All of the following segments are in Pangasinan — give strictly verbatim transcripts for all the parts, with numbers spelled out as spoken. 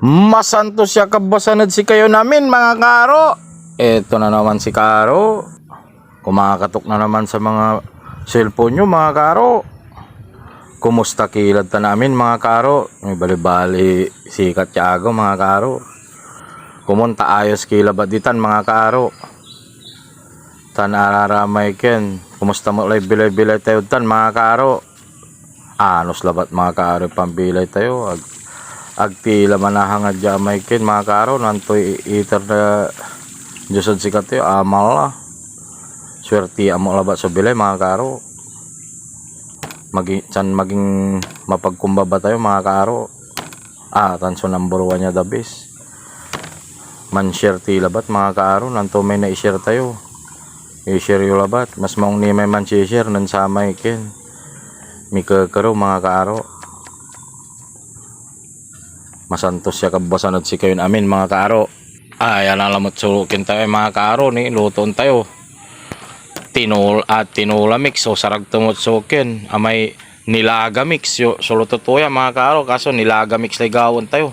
Masantos ya kabuasan ed sikayon amin, mga kaaro. Eto na naman si Kaaro. Kumakatok na naman sa mga cellphone nyo, mga kaaro. Kumusta ki lad tan amin, mga kaaro? May balibali sikat ya agew, mga kaaro. Komon ta ayos ki labat ditan, mga kaaro. Tan araramay ken, kumusta met lay bilay-bilay tayod tan, mga kaaro? Anos labat, mga kaaro, pambilay tayo. Ag, ag ti la manahangad ya amay ken, mga kaaro, no antoy iter na Dios ed sikatayo, amal la. Suertian mo labat so bilay, mga kaaro. Magi-, tan maging mapagkumbaba tayo, mga kaaro. Ah, tan so number one ya the best. Man-share ti labat, mga kaaro, no anto may nai-share tayo. I-share yo labat. Mas maong ni may man-share nen samay ken mikekerew, mga kaaro. Masantos ya kabuasan ed sikayon amin, mga kaaro. Ay, ayan lamet so ken tayo, mga kaaro, ni lutoen tayo. Tinul-, ah, tinola mix, so sarag to met so ken, amay nilaga mix, yo, so luto to ya, mga kaaro, kaso nilaga mix lay gawaen tayo.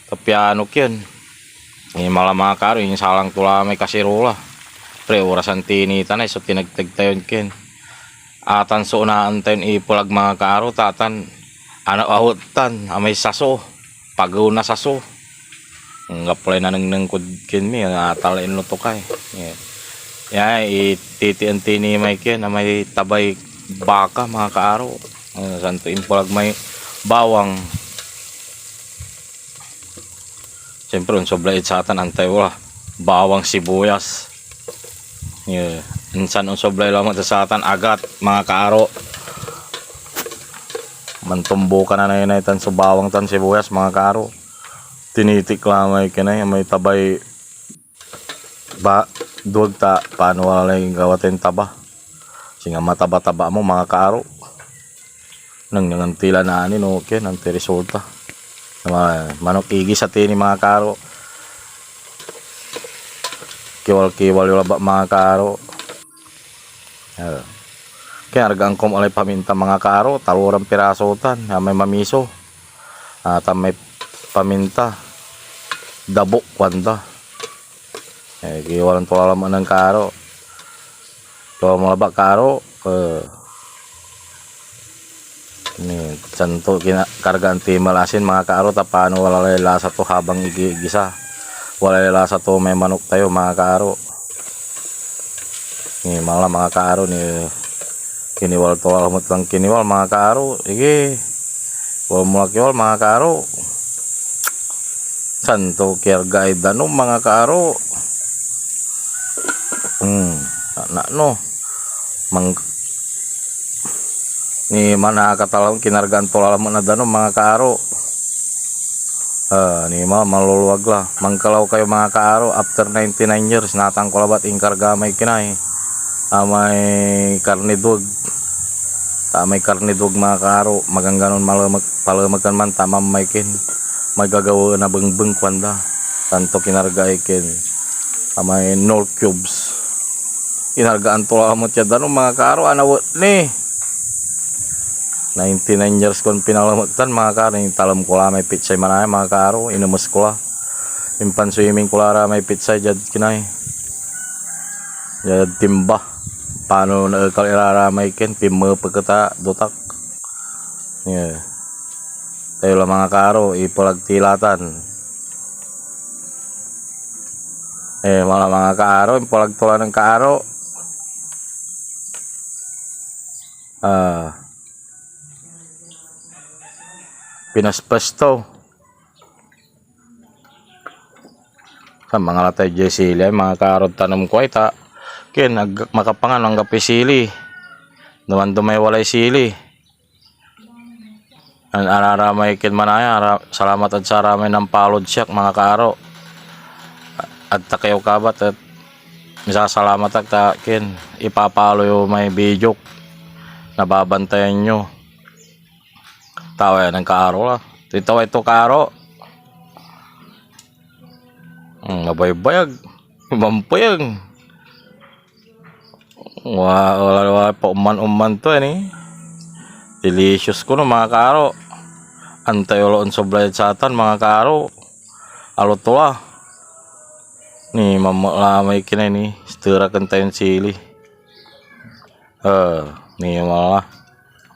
Ta piano ken. Ni mala, mga kaaro, insalang to la may kasirola. Pre, orasan tinita na, so tinegteg tayon ken. Atan so onaan tayon ipelag, mga kaaro, ta atan, ano, awet tan, amay saso, pagew na saso. Anggapo lay nanengneng kod ken mi, atal inluto kay. Ya, ititian ti ni may ken, amay tabay baka, mga kaaro. Ah, santo impelag may bawang. Siyempre, onsoblay ed satan, antay wala. Bawang, sibuyas. Yeah. Insan onsoblay lamet ed satan, agat, mga kaaro. Mantumbokan a naynay tan so bawang tan sibuyas, mga kaaro. Tinitik la may kinay, may tabay ba, duag ta, paano wala lay gawa tayon taba. Singa mataba-taba mo, mga kaaro. Nengnengen ti la nani no, ken anti resulta. Ma-, manok igis a tini, mga kaaro. Kiwal-kiwal yo labat, mga kaaro. Ah. Kinargaan ko met lay paminta, mga kaaro, taloran piraso tan, ah, may mamiso. Ah, tan may paminta. Dabok, kuanda. Eh, kiwalan to la lamet nen kaaro. Kiwal mo labat, kaaro. Eh, ni, santo kina-, kargaan ti mal asin, mga kaaro, ta piano wala lay lasa to habang igi-, igisa. Wala lay lasa to may manok tayo, mga kaaro. Ni mala, mga kaaro, ni kiniwal to la lamet lan kiniwal, mga kaaro. Sige. Wala mo la kiwal, mga kaaro. Santo kiargaay danum, mga kaaro. Hmm, na, na, no. Mang-, ni manakatalam, kinargaan to la lamet na danum, mga kaaro. Ah, ni ma-, maluluwag la. Mankelaw kayo, mga kaaro. After ninety-nine years, natan ko labat inkarga may kinay. Amay karne dueg. Ta amay karne dueg, mga kaaro, magangganon malemek, palemekan man, ta mamay ken may gagawaen a bengbeng, kuanda. Tanto kinargaay ken amay Knorr cubes. Kinargaan to la met ya danum, mga kaaro, anawet ni. Ninety-nine years kon pinalemek tan, mga kaaro, intalem ko la may pitsay manaya, mga kaaro, inemes ko la. Impan-swimming ko la ra may pitsay diad kinay. Diad timba. Piano naekal ira ra may ken, pinmepeket a dotak. Yeah. Tayo la, mga kaaro, ipelag ti la tan. Eh, mala, mga kaaro, impelag to la nen kaaro. Ah. Pinaspas to. Sa mangala tay diay sili ay, mga kaaro, ed tanem ko ay ta, ken, ag-, makapangan, anggapoy sili. Duman-dumay walay sili. An araramay ken manaya, ara-, salamat ed saramay nampalod siak, mga kaaro. Ag ta kayo kabat et misasalamat ak ta ken ipapalo yo may video. Nababantayan yo. Tawa yan ang kaaro la. Titaway to kaaro. Hmm, mabaybayag. Mampayag. Wa-, wala, wala pa uman-uman to, eh, ni. Delicious ko, no, mga kaaro. Antayo la onsoblay ed satan, mga kaaro. Alo to la. Ni mamla may kinay ni, sitera ken tayon sili. Eh, ni mala.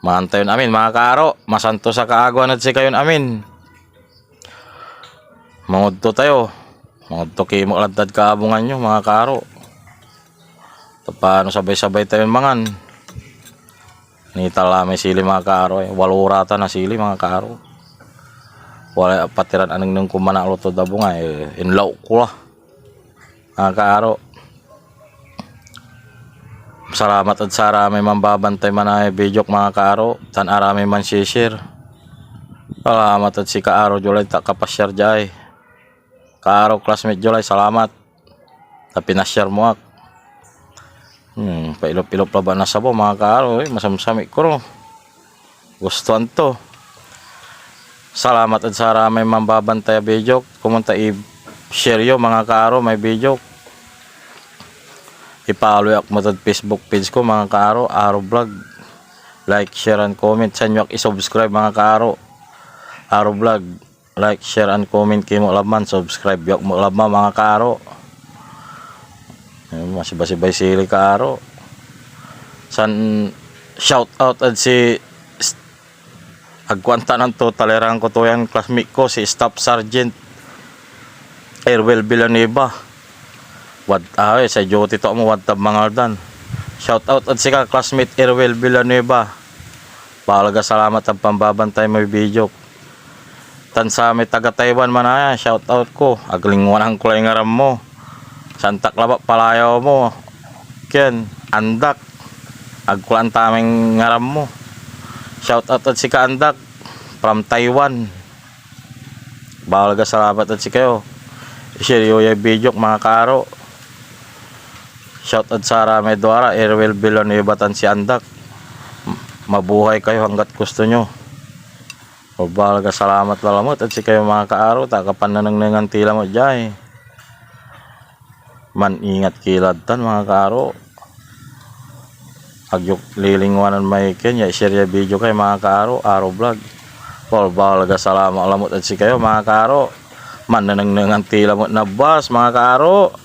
Mantayon amin, mga kaaro. Masantos a kaagewan ed sikayon amin. Mangudto tayo. Mangudto ki met lad tad kaabungan yo, mga kaaro. Ta pano sabay-sabay tayon mangan. Nitala may sili, mga kaaro, eh. Walo ratan a sili, mga kaaro. Walay apat iran anengneng ko manalo tod abung, eh. Inlaw ko la. Mga kaaro. Salamat ed saramay manbabantay manaya videok, mga kaaro, tan aramay mansi-share. Salamat ed si Kaaro July ta kapasyar diay. Kaaro, classmate July, salamat ta pinasyar mo ak. Hmm, pailop-ilop labat na sabaw, mga kaaro, eh, masamsamit ko ro. Gustoan to. Salamat ed saramay manbabantay a videok. Komon ta i-share yo, mga kaaro, may videok. I-follow ak met ed Facebook page ko, mga kaaro, Aro Vlog. Like, share, and comment. San yo ak i-subscribe, mga kaaro? Aro Vlog. Like, share, and comment ki met laman. Subscribe yo ak met laman, mga kaaro. Ayun, masibasibay sili, kaaro. San shout out ed si, ag ko antanan to, taleran ko to yan, classmate ko, si Staff Sergeant Erwel Villanueva. Wad, ah, eh, say duty to mo, wadtad Mangaldan. Shout out ed sika, classmate Erwel Villanueva. Balbaleg a salamat ed panbabantay moy video. Tan samay taga Taiwan manaya, shout out ko. Aglingwanan ko lay ngaran mo. Santak labat palayaw mo. Ken, Andak. Ag ko la antamay ngaran mo. Shout out ed sika, Andak, from Taiwan. Balbaleg a salamat ed sikayo. I-share yo yay videok, mga kaaro. Shout out saramay duara, Erwel Villanueva tan si Andak. Mabuhay kayo hanggat gusto nyo. Balbaleg a salamat lalamet ed sikayo, mga kaaro, ta kapannenengnengan ti lamet diay. Man-ingat ki lad tan, mga kaaro. Ag yo lilingwanan may ken ya i-share ya video kay, mga kaaro, Aro Vlog. Balbaleg a salamat lamet ed sikayo, mga kaaro. Mannenengnengan ti lamet na bas, mga kaaro.